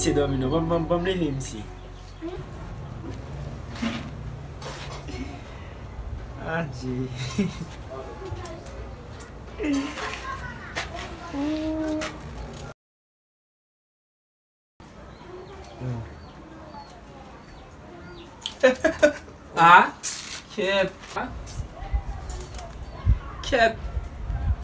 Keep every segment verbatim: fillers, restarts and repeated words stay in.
Misye dòmi non. Ban m, ban m, ban m leve misye. Adje. Ah, kèt. Kèt.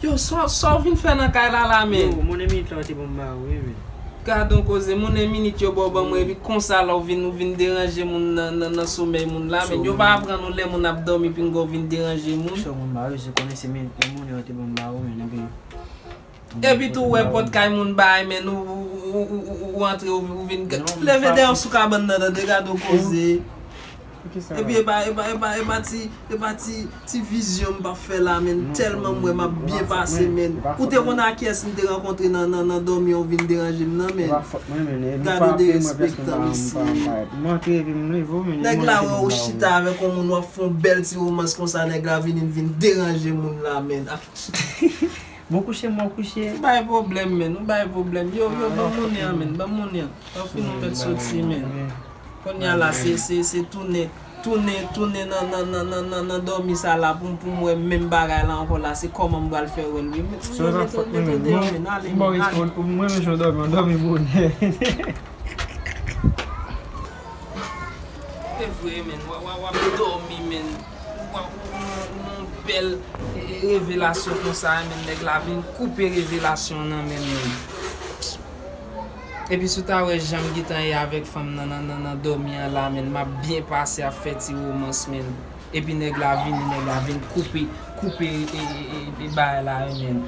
Yo, sa, sa w vin fè nan kay la, la, men? Yo, mon ennemi la te bon ba ou, wi, men. Gadon koze, moun e minit yo ba w ban mwen, epi konsa la w vin, ou vin deranje moun nan, nan, nan somèy moun la, men yo pa aprann nou lè moun ap dòmi, pinga w vin deranje moun. Sa moun ba ou, se konnen se men, moun yo te bon ba ou, men, epi Epi tou, ou wè pòt kay moun bay, men ou, ou, ou antre, ou, ou vin leve dèyè w sou kabann nan, tande, gadon koze. Epi e pa, e pa, e pa, e pa ti, e pa ti, ti vizyon m p ap fè la, men tèlman m wè m ap byen pase, men. Ou te konn a kiyès m te rankontre nan, nan, nan dòmi an, ou vin deranje m nan, men. Gade derespektan, mesye. Nèg la wè ou chita avèk yon moun, w ap fè yon bèl ti womans konsa, nèg la vini, vin deranje moun la, men. Bon kouche, mò kouche. Ou bay pwoblèm, men. Ou bay pwoblèm. Yo, yo, ban m monnen an, men. Ban m monnen an. Anfin, nou mèt soti, men. Kounye a la, se, se, se tounen, tounen, tounen nan, nan, nan, nan, nan, nan dòmi sa la pou, pou m wè menm bagay la ankò la. Se kòman m pral fè wè l, wi. Men, men, men, men, men, men, ale, men, ale. Mwen menm jan dòmi, dòmi bonè. Se vre, men. W ap, w ap, w ap dòmi, men. Ou, ou, ou, ou nan yon bèl, e, e, revelasyon konsa, men nèg la vin koupe revelasyon nan men m, men. Epi si w ta wè jan m gentan ye avèk fanm nan, nan, nan, nan dòmi an la, men, m ap byen pase ap fè ti womans, men. Epi nèg la vini, nèg la vin koupe, koupe, e, e, e, e, bagay la, men.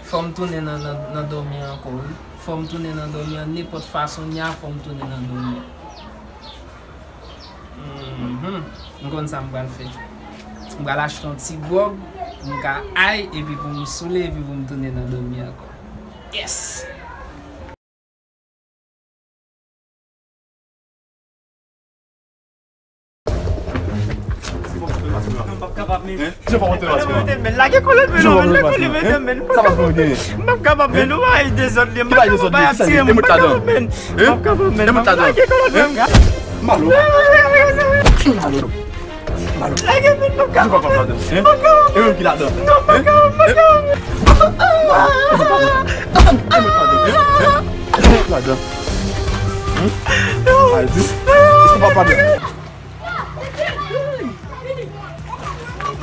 Fò m tounen nan, nan, nan dòmi an ankò, wi. Fò m tounen nan dòmi an, nenpòt fason, nya, fò m tounen nan dòmi an. Mhm. M konn sa m pral fè. M pral achte yon ti gwòg pou m ka ay, epi pou m soule, epi pou m tounen nan dòmi ankò. Yes! Non, m p ap kapab, men. Hein? Jan pa monte mas mwen. Lage kòlèt, men, non, men, lage kòlèt, men, non, men. Sa pa pou mwen genyen. M p ap kapab, men, non, ay dezòd li, m p ap kapab, ay ap tire m, m p ap kapab, men. M p ap kapab, men. Lage kòlèt, men. Malo. Malo. Malo. Lage, men, m p ap kapab, men. M p ap kapab, men. E menm ki ladan? Non, m p ap kapab, m p ap kapab, men. E menm ladan? Hein? Ay, di. Èske w pa pale?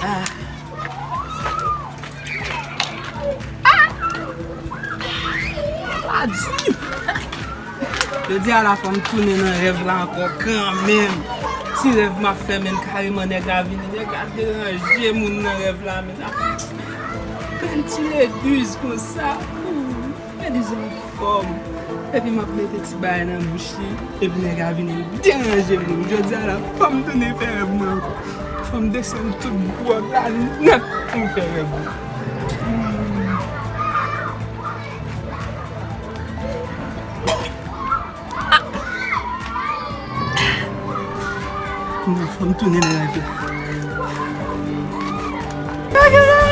Ah. Jodi a la, fò m tounen nan rèv la ankò kanmenm. Ti rèv m ap fè, men, kareman nèg la vini, nèg la deranje moun nan rèv la, men. Bèl ti leduz konsa. Leduz anfòm. Epi m ap mete ti bagay nan bouch li. Epi nèg la vini deranje moun. Jodi a la, fò m tounen fè rèv mwen ankò. Fò m desann tout gwòg la nèt pou m fè rèv mwen. Kounye a fò m tounen nan rèv la.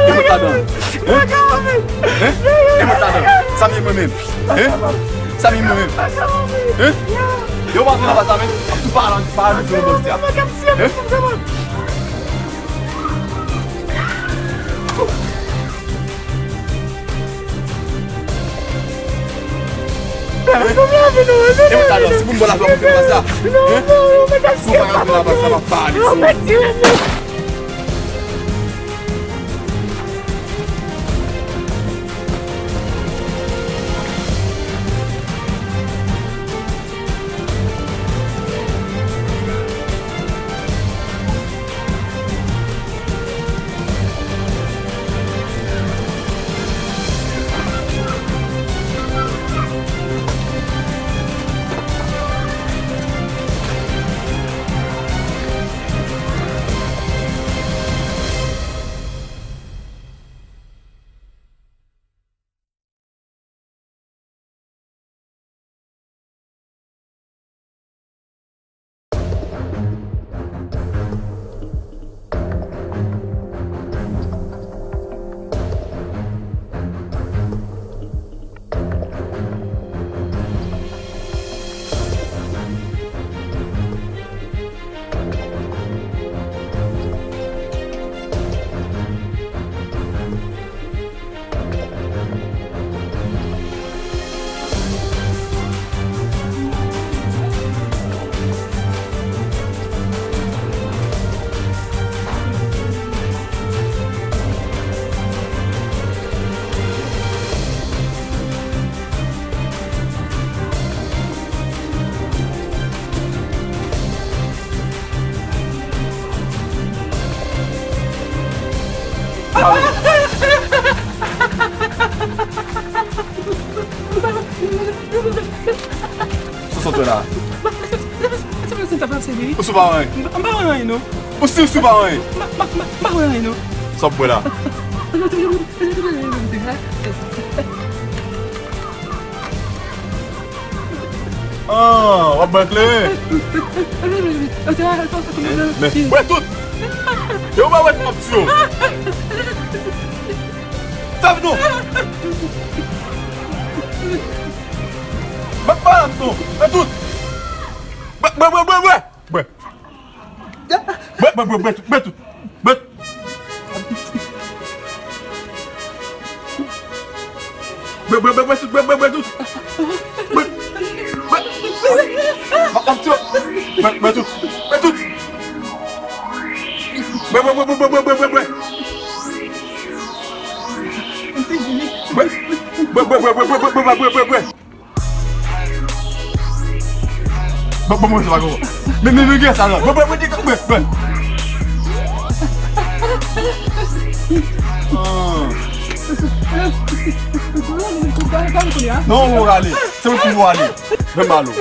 Ki bout ladan? Hein? Hein? Ki bout ladan? Sa m ye mwen menm? Hein? Sa m ye mwen menm? Hein? Yo pa antre nan baz la menm? Ap tou pa antre, pa antre nan baz la. Hein? E mwen talè, si pou m bò la fè w monte nan baz la. Hein? Si w pa rantre nan baz la, m ap pale sou ou. Ou sou pa anyen? M pa wè anyen non. Ou si ou sou pa anyen? M pa wè anyen non. Sa w ap bwè la? Ah, w ap bwè kleren? Men, bwè tout! E ou pa wè k ap tiye w? Fè vin non! Bwè pa la non! Bwè tout! Bwè, bwè, bwè, bwè, bwè! Bwè! Bwè, bwè, bwè, bwè tout, bwè tout. Bwè. Bwè, bwè, bwè, bwè tout, bwè, bwè, bwè tout. Bwè. Bwè. M ap, m ap tiye w. Bwè, bwè tout. Bwè tout. Bwè, bwè, bwè, bwè, bwè, bwè, bwè. Bwè. Bwè, bwè, bwè, bwè. Bon, bon, bon, se pa gwo. Men, men, men, gen sa la. Bon, bon, bon, bon, bon, bon. Ah. Non, ou rale. Se mwen pou ou rale. Fè mal ou.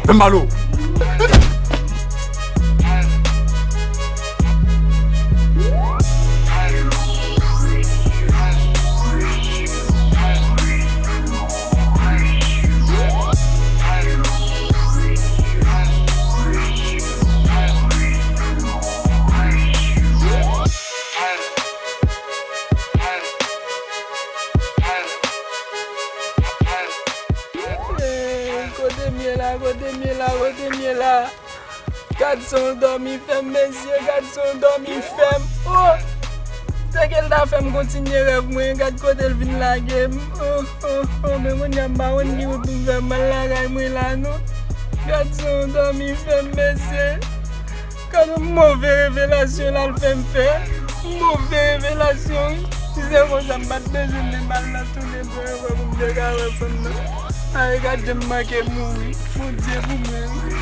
Fè m mal ou. Ey, kote m ye la, kote m ye la, kote m ye la? Gad jan w dòmi fè m, mesye, gad jan w dòmi fè m. Oh! Se ke l ta fè m kontinye rèv mwen, gad kote l vin lage m. Oh, oh, oh, men kounye a m pa konn ki wout pou m fè m al lakay mwen la, non. Gad jan w dòmi fè m, mesye. Gad yon move revelasyon l al fè m fè. Move revelasyon, wi. Si se konsa, m pa t bezwen menm al nan toulède ankò pou m te ka wè fanm nan. Ay, gad jan m manke mouri. Bondye pou mwen, wi.